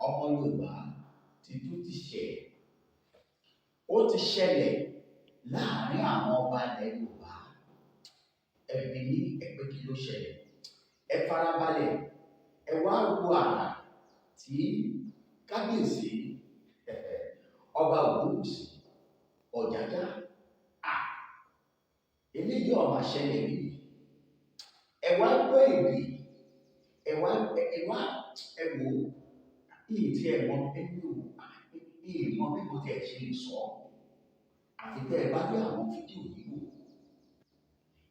Ọmọ Yorùbá ti tún ti ṣẹ̀. Ó ti ṣẹlẹ̀ láàrin àwọn ọba ilẹ̀ Yorùbá. Ẹbí ní ẹgbẹ́, kí ló ṣẹlẹ̀? Ẹ farabalẹ̀, ẹ wá wo àrà tí kábíyèsí ọba Ògúnwùsì Ọ̀jájá. À eléyìí ọ̀ma ṣẹlẹ̀ rí. Ẹ wá gbọ́ èdè, ẹ wá ẹ wò ó yìí tí ẹ mọ ẹni ò yìí mọ bí mo tiẹ̀ ṣe lè sọ, àfi tẹ́ ẹ bá dé àwọn fídíò yìí wò.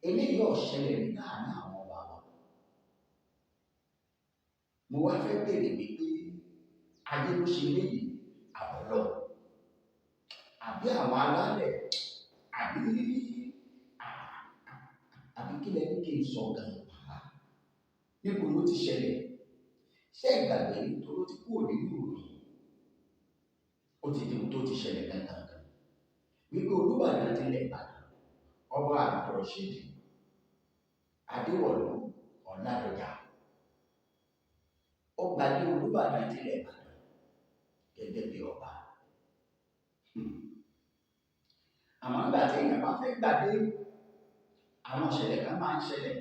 Eléyìí ò ṣẹlẹ̀ rí láàrin àwọn ọba wa. Mo wá fẹ́ bèèrè wípé ayé ló ṣe léyìí, àbọ̀lọ́, àbí àwọn alálẹ̀, àbí kí lẹ ní kí n sọ gan-an? Níbo ló ti ṣẹlẹ̀? Ṣé ìgbàgbé tó ló ti kúrò nínú ìròyìn? Ó ti di ohun tó ti ṣẹlẹ̀ gangan wípé Olúbàdàn tilẹ̀ Ìbàdàn, Ọba Abdulrasheed Adéwọ̀lú Ọ̀làdọ̀jà, ó gbadé Olúbàdàn tilẹ̀ Ìbàdàn gẹ́gẹ́ bí ọba. Àmọ́ nígbà tí èèyàn bá fẹ́ gbadé, àwọn ìṣẹ̀lẹ̀ kan máa ń ṣẹlẹ̀,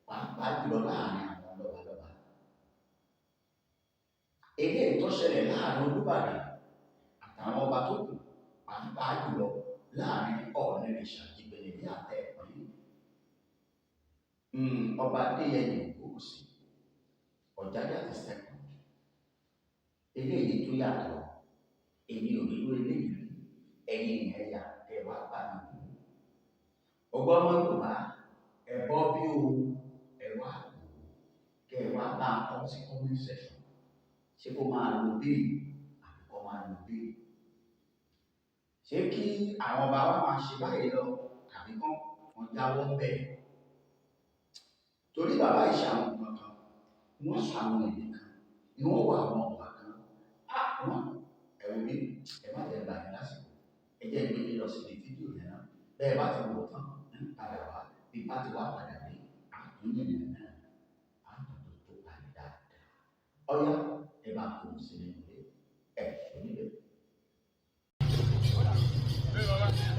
pàápàá jùlọ láàrin àwọn lọ́balọ́ba. Eléyìí tó ṣẹlẹ̀ láàrin Olúbàdàn àtàwọn ọba tó kù, pàápàá jùlọ láàrin Ọọ̀nirìṣà Ìgbẹ̀lẹ̀dẹ́ Àtẹ̀pín, Ọba Adéyẹyè Ògúnwùsì Ọ̀jájá the Second, eléyìí tó yàtọ̀, èmi ò rí irú eléyìí rí. Ẹ̀yin ẹ̀yà ẹ̀ wá bá mi wò ó. Ọgbọ́n ọmọ Yorùbá, ẹ bọ́ bí o, ẹ wá wò ó, kẹ ẹ wá bá a kọ sí comment section. Ṣé kó máa lo bíi àbí kó máa lo bíi? Ṣé kí àwọn ọba wa máa ṣe báyìí lọ àbí kán wọn jáwọ́ bẹ́ẹ̀? Torí bàbá yìí ṣe àwọn nǹkan kan, wọ́n sọ àwọn èdè kan, ni wọ́n wọ àwọn ọ̀wà kan. Á wọ́n ẹ wò mí, ẹ má jẹ́ gbà yín lásìkò. Ẹ jẹ́ gbé yín lọ síbi fídíò yẹn náà. Bẹ́ẹ̀ bá ti wò tán, ń padà wá. Bí bá ti wá padà dé, àtúnyẹ̀yẹ̀ náà, àtúntò tó kalẹ̀ dáadáa. Ọ̀yá, ẹ bá kó o sí nínú ilé, ẹ ṣò níbẹ̀.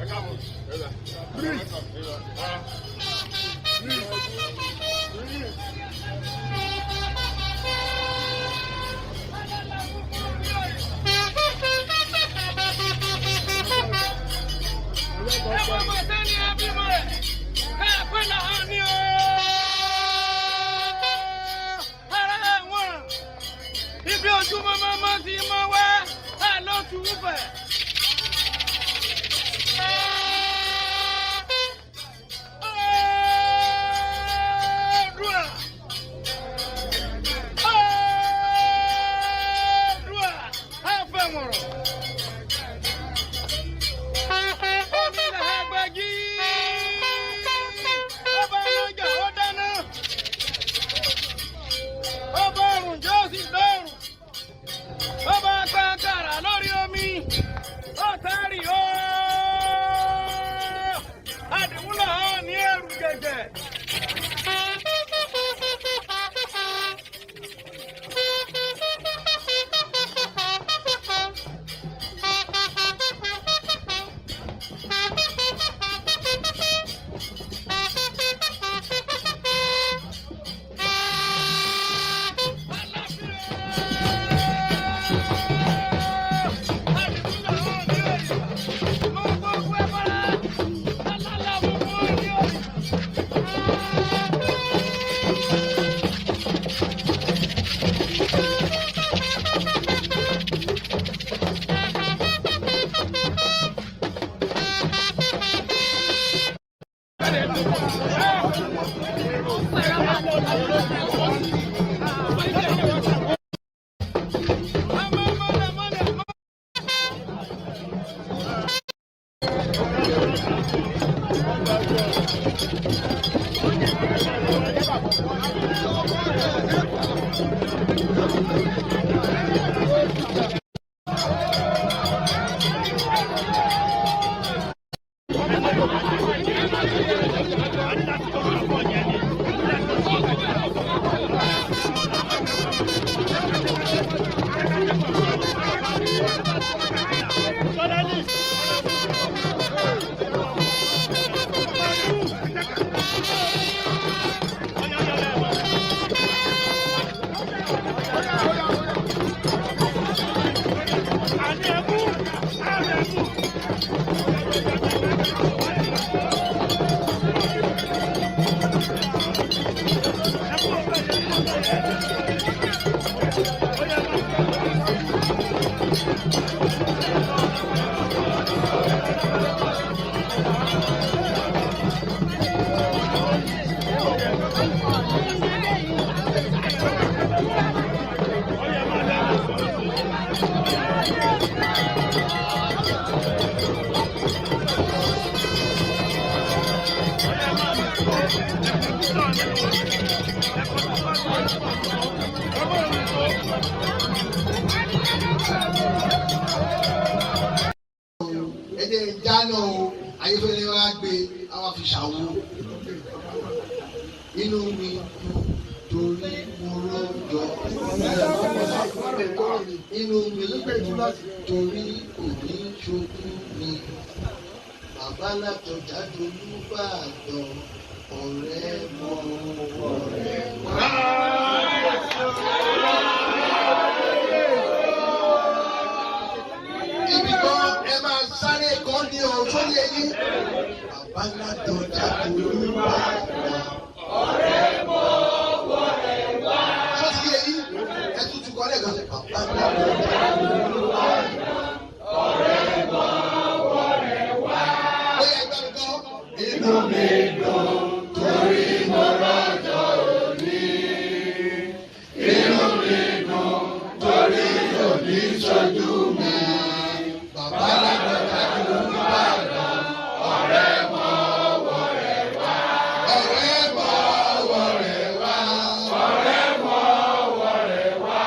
Ẹ káàbọ̀. Ẹ̀wọ̀n mọ̀ sẹ́ni abímọ rẹ̀ káàpẹ́ làwọn ní o. Ara ẹ̀wọ̀n ibi ojúmọ́ mọ́mọ́ ti mọ́ wá ẹ̀ ló tù ú bẹ̀. Oòduà! Oòduà! Á fẹ́ wọ̀rọ̀. Onílẹ̀ ẹgbẹ́jì. Ọba ọjà ó dáná. Ọba ọ̀rùn jẹ́ ó sì dọ́rùn. Ọba kankara lórí omi. Ó tẹ́rì ó. Àdìmúlà ó ní ẹrù jẹjẹ. Àdìmúlà ó ní òrìṣà. Mo gbogbo ẹ bọ́lá. Alálàmú ó ní òrìṣà. Ẹ jẹ́ n jáná o, Ayéfẹ́lẹ́ wa gbé àwa fi ṣàwo. Inú mi dùn torí mo rọ́jò. Inú mi dùn torí òní ṣojú mi. Bàbá Látọjà Olúbàdàn, ọ̀rẹ́ mọ ọ̀rẹ́ wá. Ibi kan ẹ máa sáré kan ní o sórí eyín. Bàbá Látọjà Olúbàdàn, ọ̀rẹ́ mọ ọ̀rẹ́ wá. Sọ́sì eyín ẹ tútù kọ́ lẹ́ẹ̀kan sí. Bàbá Látọjà Olúbàdàn, ọ̀rẹ́ mọ ọ̀rẹ́ wá. Ó yẹ ìgbà mi kọ́. Inú mi dùn torí mo rọ́jò òní. Inú mi dùn torí òní ṣojú mi. Bàbá Látọjà Olúbàdàn, ọ̀rẹ́ mọ ọ̀rẹ́ wá. Ọ̀rẹ́ mọ ọ̀rẹ́ wá. Ọ̀rẹ́ mọ ọ̀rẹ́ wá.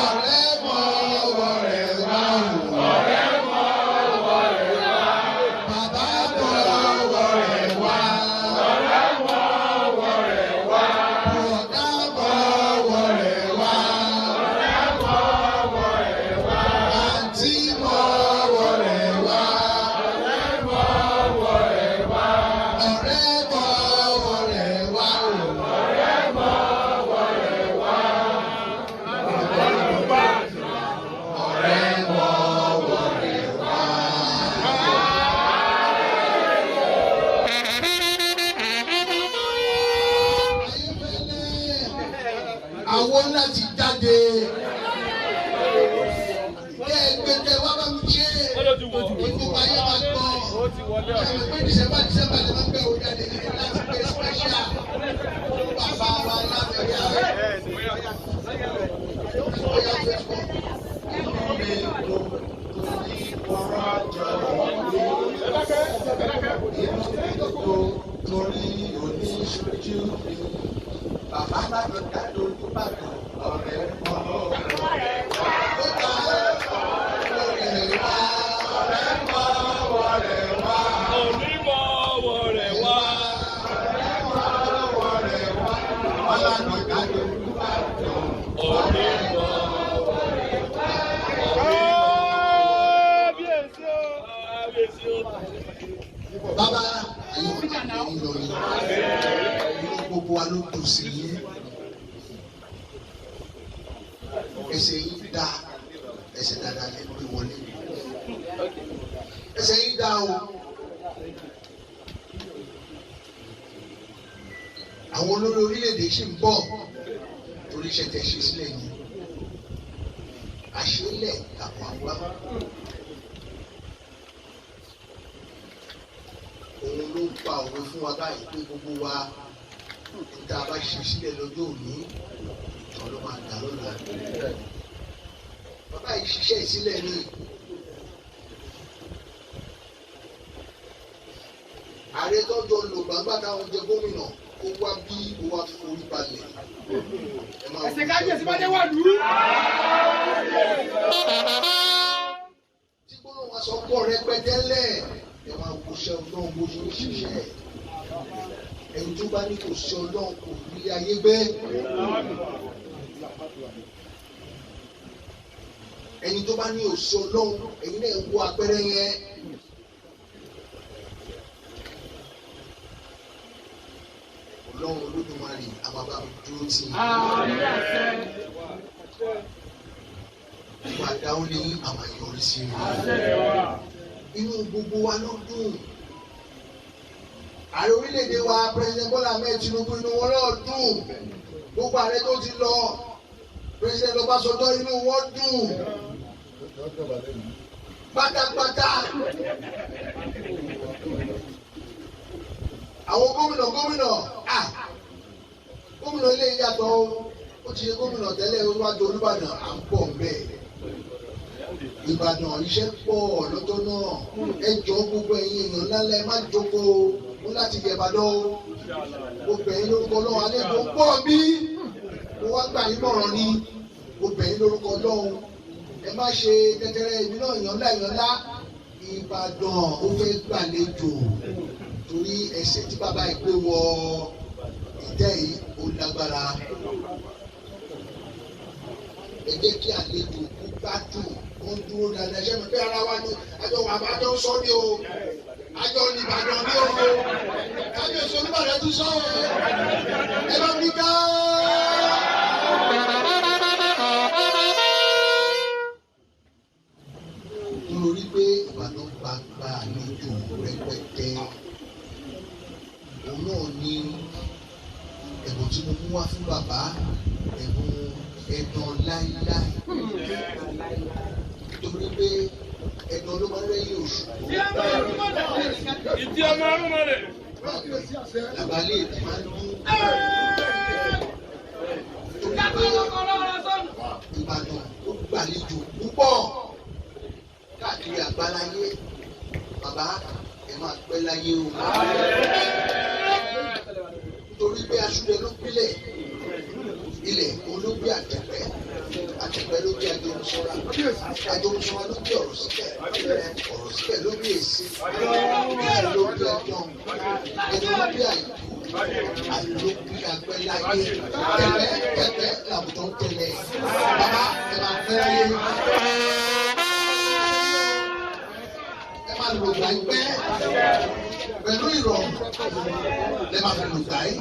Ọ̀rẹ́ mọ ọ̀rẹ́ wá. Ọ̀rẹ́ mọ ọ̀rẹ́ wá. Bàbá mọ ọ̀rẹ́ wá. Ọ̀rẹ́ mọ ọ̀rẹ́ wá. Bùrọ̀dá mọ ọ̀rẹ́ wá. Ọ̀rẹ́ mọ ọ̀rẹ́ wá. Àǹtí mọ ọ̀rẹ́ wá. Ọ̀rẹ́ mọ ọ̀rẹ́ wá. Ọ̀rẹ́ mọ ọ̀rẹ́ wá. Ọ̀rẹ́ mọ ọ̀rẹ́ wá. Ọ̀rẹ́ mọ ọ̀rẹ́ wá. Àwọn láti jáde kẹ́ ẹ gbé kẹ́ wá bá mi ṣe gbogbo ayé máa gbọ́ ẹ̀rọ pé December December lè máa gbé òun jáde ní láti gbé special bàbá wa láti ọ̀yà ọ̀yà Facebook. Inú mi dùn torí mo rọ́jò òní. Inú mi dùn torí òní ṣojú mi. Bàbá Látọjà Olúbàdàn, ọ̀rẹ́ mọ́ ọ̀rẹ́ wá. Ó ta ọ̀rẹ́ wá. Ọ̀rẹ́ mọ́ ọ̀rẹ́ wá. Onímọ̀ ọ̀rẹ́ wá. Ọ̀rẹ́ mọ́ ọ̀rẹ́ wá. Bàbá Látọjà Olúbàdàn, ọ̀rẹ́ mọ́ ọ̀rẹ́ wá. Kábíyèsí o. Kábíyèsí o. Bàbá ayé wọn ti gbé yín lọ ní inú gbogbo wa ló dùn sí yín. Ẹsẹ̀ yín dá, ẹsẹ̀ dáadáa lè gbé wọlé. Ẹsẹ̀ yín dá o. Àwọn olórí orílẹ̀-èdè ṣì ń bọ̀ torí iṣẹ́ tẹ̀ ṣe sílẹ̀ yìí. Àṣélẹ̀ làwọn àwa. Òun ló ń pa òwe fún wa báyìí pé gbogbo wa níta bá ṣe sílẹ̀ lọ́jọ́ òní, ìtàn ló máa dà lọ́la. Bàbá yìí ṣiṣẹ́ ìsílẹ̀ ni. Ààrẹ tọ́jọ́ lò gbàgbà táwọn jẹ gómìnà ó wá bí ó wá forí balẹ̀. Ẹ máa wo Ẹsẹ̀ kábíyèsí bá dé wà lù. Tí gbólóhùn aṣọ pọ̀ rẹpẹtẹ lẹ̀, ẹ máa wo iṣẹ́ Ọlọ́run bó ṣe ń ṣiṣẹ́. Ẹni tó bá ní kò sí Ọlọ́run kò ní ilé ayé gbé. Ẹni tó bá ní òsì Ọlọ́run, ẹ̀yin náà wo àpẹẹrẹ yẹn. Ọlọ́run Olódùmarè a máa bá mi dúró tì yín. Àdáwọlé àwọn àyọrí sí rere. Inú gbogbo wa ló dùn. Ààrẹ orílẹ̀-èdè wa, President Bola Ahmed Tinubu, inú wọn náà dùn. Gbogbo ààrẹ tó ti lọ, President Ọbásanjọ́, inú wọn dùn pátápátá. Àwọn gómìnà gómìnà, ah, gómìnà ilé yàtọ̀ o. Ó ti ṣe gómìnà tẹ́lẹ̀, olúwàjò Olúbàdàn, à ń pọ̀ mbẹ́. Ìbàdàn, iṣẹ́ pọ̀ lọ́jọ́ náà. Ẹ jọ, gbogbo ẹ̀yin èèyàn ńláńlá, ẹ má jókòó mo láti yẹ Ìbàdàn o. Mo bẹ̀ yín lórúkọ Ọlọ́run, àlejò ń pọ̀ bí mo wá gbà yín mọ̀ràn ni. Mo bẹ̀ yín lórúkọ Ọlọ́run, ẹ má ṣe tẹ́tẹ́rẹ́. Èmi náà, èèyàn ńlá, èèyàn ńlá, Ìbàdàn ó fẹ́ gbàlejò, torí ẹsẹ̀ tí bàbá yìí gbé wọ ìtẹ́ yìí, ó lágbára. Ẹ jẹ́ kí àlejò kú gbádùn, ó ń dúró dáadáa. Ṣé mi pé ara wa ni àjọ wà bá jọ ń sọ ní o, àjọ ní Ìbàdàn ní o. Kábíyèsí Olúbàdàn tún sọ o, ẹ bá mi ká. Nítorí pé Ìbàdàn gbàgbà àlejò rẹpẹtẹ, òun náà ní ẹ̀bùn tí mo mú wá fún bàbá, ẹ̀bùn ẹ̀dàn láíláí, torí pé ẹ̀dàn ló máa ń rẹ́yìn oṣù. Ìdí ọmọ arúmọlẹ̀. Làbálẹ̀ èdè máa ń dún, torí pé Ìbàdàn ó gbàlejò púpọ̀ káàkiri àgbáláyé. Bàbá, ẹ máa pẹ́ láyé o, nítorí pé aṣúlẹ̀ ló pílẹ̀ ilẹ̀, olóògbé àtẹ̀pẹ́, àtẹ̀pẹ́ ló bí ajogunṣọ́ra, ajogunṣọ́ra ló bí ọ̀rọ̀ síbẹ̀, ọ̀rọ̀ síbẹ̀ ló bí èsì, èsì ló bí ẹjọ́, ẹjọ́ ló bí àìkú, àìkú ló bí agbẹ́láyé. Tẹ̀lẹ́ tẹ̀pẹ́ làwùjọ ń tẹ̀lé. Bàbá, ẹ máa pẹ́ láyé, ẹ máa lò gbà pẹ́ pẹ̀lú ìrọ̀rùn lẹ máa fi lò gbà yìí.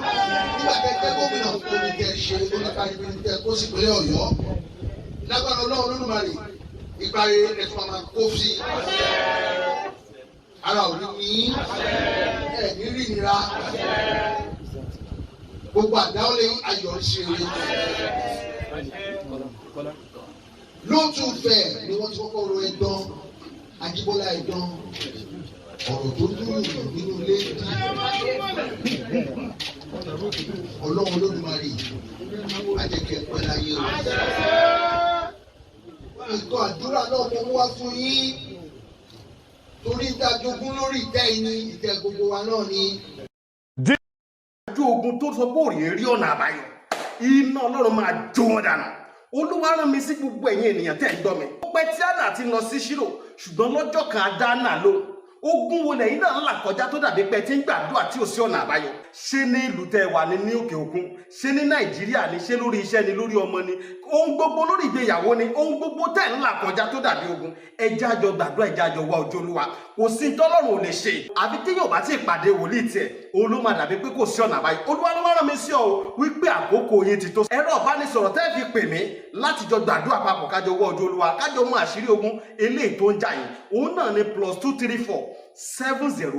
Nígbà tẹ́ gómìnà, omi tẹ́ ṣe oníkàlùkù tẹ́ kó sì pínlẹ̀ Ọ̀yọ́ lágbára Ọlọ́run Olódùmarè, ipa rere ẹ tún máa kó sí ara òní ní ẹ ní rí nira. Gbogbo àdáwọlé ayọ̀ ń ṣe rere. Lóòtú fẹ́ ni wọ́n ti kọ́kọ́ ro ẹ̀dán Ajíbọ́lá, ẹ̀dán ọ̀rọ̀ tó dúró nínú ilé dì. Ọlọ́run Olódùmarè ajẹ́kẹ́ pẹ́ láyé o. Nǹkan àdúrà náà mo mú wá fún yín, torí ìdájogún lórí ìtẹ́ yìí ní ìtẹ́ gbogbo wa náà ni. Ojú ogun tó sọ pé òrìí rí ọ̀nà àbáyọ, iná Ọlọ́run máa jó wọn dànù. Olúwa rán mi sí gbogbo ẹ̀yin ènìyàn tẹ́ ń gbọ́ mi. Ó pẹ́ tí Hánà ti lọ sí Ṣílò, ṣùgbọ́n lọ́jọ́ kan adá Hánà ló. Ogun wo lẹ́yìn náà ń là kọjá tó dàbí pé tí ń gbàdúrà tí ò sí ọ̀nà àbáyọ? Ṣé ní ìlú tẹ́ wà ní ní òkè òkun, ṣé ní Nàìjíríà ni, ṣé lórí iṣẹ́ ni, lórí ọmọ ni, ohun gbogbo, lórí ìgbéyàwó ni, ohun gbogbo tẹ́ ń là kọjá tó dàbí ogun, ẹ jẹ́ á jọ gbàdúrà, ẹ jẹ́ á jọ wá ojú Olúwa. Kò sí tọ́lọ́run ò lè ṣe. Àfi tí yóò bá ti pàdé wòlíì tiẹ̀, òun ló máa dàbí pé kò sí ọ̀nà àbáyọ. Olúwa ló wá rán mi sí ọ o wípé àkókò yín ti tó. Ẹ̀rọ ìbánisọ̀rọ̀ tẹ́ fi pè mí láti jọ gbàdúrà papọ̀, kájọ wá ojú Olúwa, kájọ mú àṣírí ogun eléyìí tó ń jà yín, òun náà ni +234 70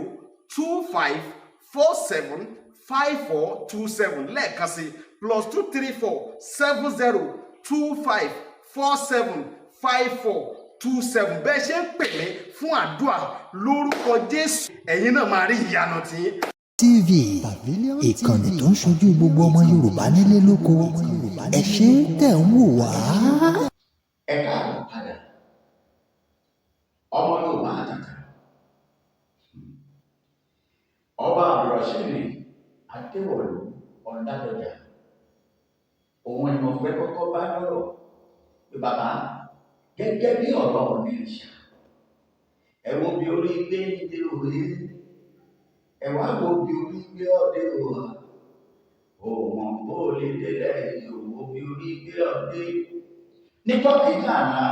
25 47 54 27. Lẹ́ẹ̀kan sí, +234 70 25 47 54 27. Bẹ́ẹ̀ ṣe ń pè mí fún àdúrà, lórúkọ Jésù, ẹ̀yin náà máa rí ìyanu tiyín. TV, ìkànnì tó ń ṣojú gbogbo ọmọ Yorùbá nílé lóko. Ẹ ṣé tẹ̀ ń wò wá. Ẹ káàbọ̀ padà, ọmọ Yorùbá àtàtà. Ọba Abdulrasheed Adéwọ̀lú Ọ̀làdọ̀jà, òun ni mo fẹ́ kọ́kọ́ bá lọ́rọ̀ pé bàbá, gẹ́gẹ́ bí ọ̀rọ̀ òní ìṣà, ẹ wo bí orí gbé ní òye, ẹ wá wo bí orí gbé ọdẹ òhà òmò bó lè délẹ̀, òwò bí orí gbé ọdẹ. Níjọ́ kìíní àná,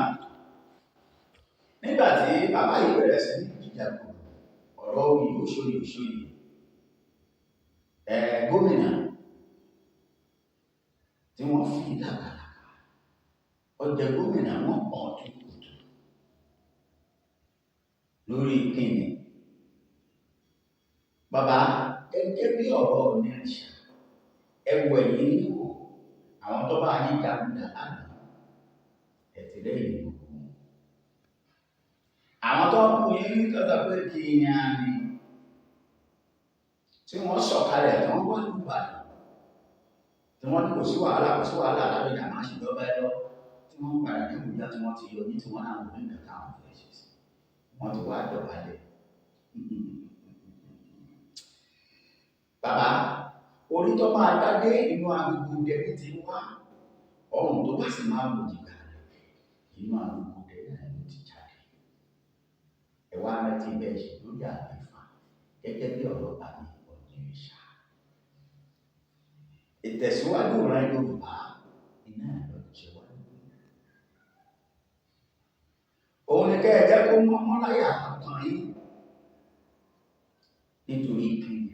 nígbà tí bàbá yìí bẹ̀rẹ̀ sí ní jìjàkù ọ̀rọ̀ oyè òṣòyè òṣòyè ẹ̀ gómìnà tí wọ́n fi làkàlàkà ọjẹ́ gómìnà, wọn pọ̀ tó kùtù. Lórí kíni? Bàbá, gẹ́gẹ́ bí ọ̀rọ̀ onírìṣà, ẹ wo ẹ̀yìn yín wò, àwọn tó bá yín jagun dà lánàá, ẹ ti rẹ́yìn gbogbo wọn. Àwọn tó kú yín tọ́jọ́ pé kí n yá ni, tí wọ́n sọ̀kalẹ̀ tí wọ́n wá lùbàdàn, tí wọ́n ní kò sí wàhálà, kò sí wàhálà, Ládọjà máa ṣèjọba ẹ lọ, tí wọ́n padà ní Àbújá tí wọ́n ti yọ ní tí wọ́n náà wọ́n ní nǹkan táwọn fẹ́ ṣe sí, wọ́n ti wá dọ̀bálẹ̀. Bàbá, orí tó máa dádé inú agogo dẹni ti wá, ọrùn tó bá sì máa wò jìgbà rẹ̀, inú agogo dẹni náà ló ti jáde. Ẹ wá rántí bẹ́ẹ̀ ṣe lórí àlééfà gẹ́gẹ́ bí ọ̀rọ̀ bàbá Ọ̀nìrìṣà. Ìtẹ̀síwájú ìran Yorùbá iná ló jẹ wá lógún. Òun ni kẹ́ ẹ jẹ́ kó mọ́mọ́ láyà ọkàn yín nítorí kíni?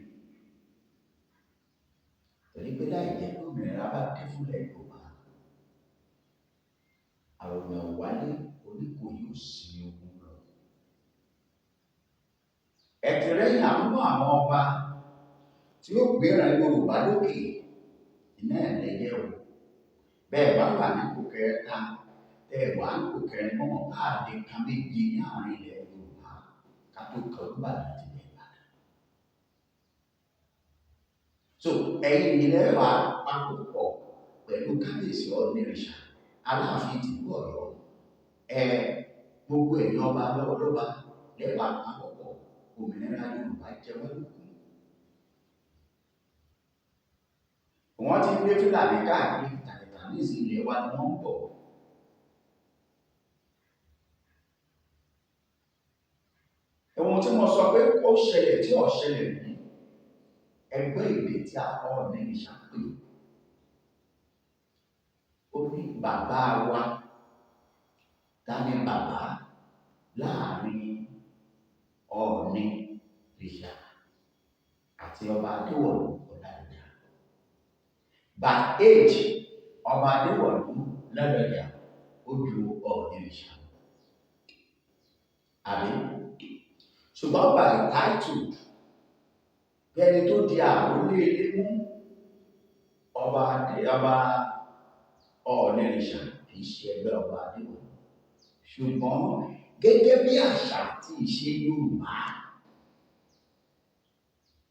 Torí pé láì jẹ́ pé òmìnira bá dé fúnlẹ̀ Yorùbá, àròyàn wálé Oníkòyí ò sí ogun lọ. Ẹ ti rẹ́yìn àmúmọ́ àwọn ọba tí ó gbéra Yorùbá lókè, iná ẹ̀ lẹ́yẹ o. Bẹ́ẹ̀ bá wà nípò kẹta, tẹ́ ẹ wà nípò kẹrin, mọ́mọ́ bá àdé kan méje ní àárín ilẹ̀ Yorùbá ká tó kan Olúbàdàn ti ilẹ̀ Ìbàdàn. So ẹ̀yin ilẹ̀ wa papọ̀ pọ̀ pẹ̀lú kábíyèsí Ọ̀nìrìṣà, Aláàfin tìlú Ọ̀yọ́, ẹ gbogbo ẹ̀yin ọba lọ́wọ́lọ́ba lẹ́wà papọ̀ pọ̀, òmìnira Yorùbá jẹ wá lógún. Wọ́n ti ń gbé Fúlàní káàkiri kìtàkìtà ní ìsìn ilẹ̀ wa ni wọ́n ń bọ̀. Ohun tí mo sọ pé ó ṣẹlẹ̀ tí ò ṣẹlẹ̀ ní ẹgbẹ́ èdè tí a kọ́ Ọ̀nìrìṣà pè. Ó ní bàbá wa, ta ni bàbá láàrin Ọ̀nìrìṣà àti ọba Adéwọ̀lú Ọládọjà. By age, ọba Adéwọ̀lú Ládọjà ó ju Ọ̀nìrìṣà lọ. Àbí? Ṣùgbọ́n by title, bí ẹni tó di àrólé ilé mú, ọba Ọ̀nìrìṣà kì í ṣe ẹgbẹ́ ọba Adéwọ̀lú. Ṣùgbọ́n gẹ́gẹ́ bí àṣà àti ìṣe Yorùbá,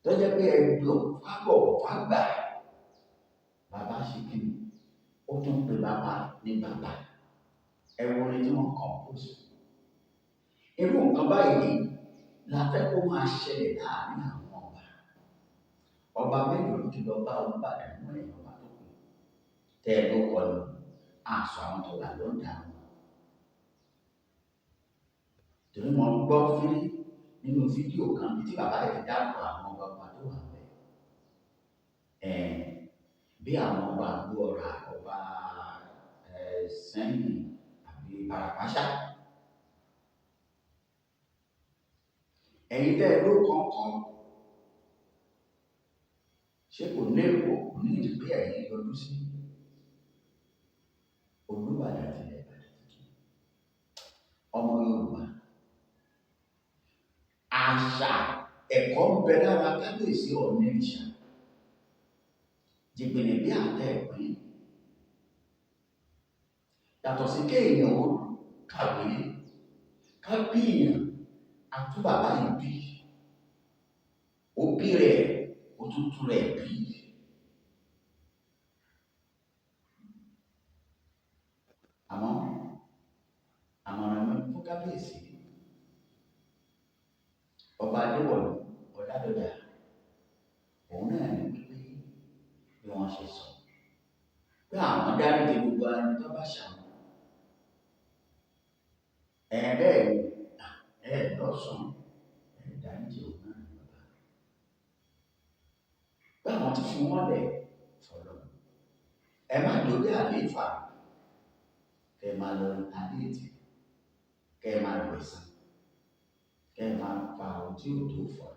tó jẹ́ pé ẹgbẹ́ fábọ̀wọ̀ fágbà, bàbá ṣe kí ni? Ó tún pe bàbá ní bàbá. Ẹ wo orin tí wọ́n compose. Irú nǹkan báyìí la fẹ́ kó máa ṣẹlẹ̀ láàárín àwọn ọba. Ọba mélòó ló ti lọ bá Olúbàdàn mú ẹ̀yìn ọba tó kù? Tẹ́ ẹ ló kọlu àṣọ àwọn tó wà lọ́dà wọn. Torí mo gbọ́ fírí nínú fídíò kan bí tí bàbá rẹ̀ ti dárúkọ àwọn ọba ọba tó wà bẹ́ẹ̀. Bí àwọn ọba Àgbóọ̀rà, ọba Sẹ́yìn àbí Ìbàràpá ṣá. Ẹ̀yin tẹ́ ẹ ló kọ́kọ́, ṣé kò ní èkó, kò ní ìdí pé ẹ̀yin yọjú sí Olúbàdàn àti ilẹ̀ Ìbàdàn tuntun? Ọmọ Yorùbá, àṣà ẹ̀kọ́ ń bẹ lára kábíyèsí Ọ̀nìrìṣà. Jìgbìnì bí àtẹ ìpín. Yàtọ̀ sí kéèyàn ó kàwé, ká bí èèyàn, àtú bàbá yìí bí. Ó bí rẹ̀, ó tún tú rẹ̀ bí. Àmọ́, àmọ̀ràn mi fún kábíyèsí, ọba Adéwọ̀lú Ọládọjà, òun náà ní wípé bí wọ́n ṣe sọ pé àwọn dáríji gbogbo ẹni tó bá ṣàwọn. Ẹ bẹ́ẹ̀ ni, ẹ lọ́sàn-án, ẹ dáríji òun náà ní bàbá. Pé àwọn ti fi wọ́n lẹ̀ fọlọ́. Ẹ má dórí àlééfà, kẹ máa lọ retaliate, kẹ máa gbẹ̀san, kẹ máa fa ohun tí ò tó fà.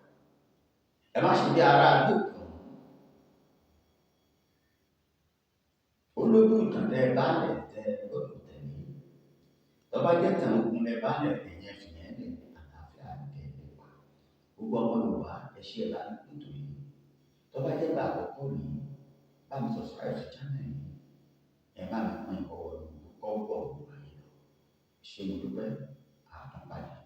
Ẹ má ṣe bí ará àdúgbò kan. Ó lójú ìtàn tẹ bá lẹ̀ tẹ gbọ́dọ̀ tẹ̀lé. Tó bá jẹ́ tàn ogun lẹ bá lẹ̀, ẹ̀yin fìyẹn lẹ̀, àlàáfíà ni. Gbogbo ọmọ Yorùbá, ẹ ṣe ẹ bá mi pín tòyí. Tó bá jẹ́ gbà àkọ́kọ́ rèé, bá mi subscribe sí channel yìí, ẹ bá mi pín ọwọ́ kọ́wọ́ ayé lọ. Ṣé mo dúpẹ́, àtúnpàdé.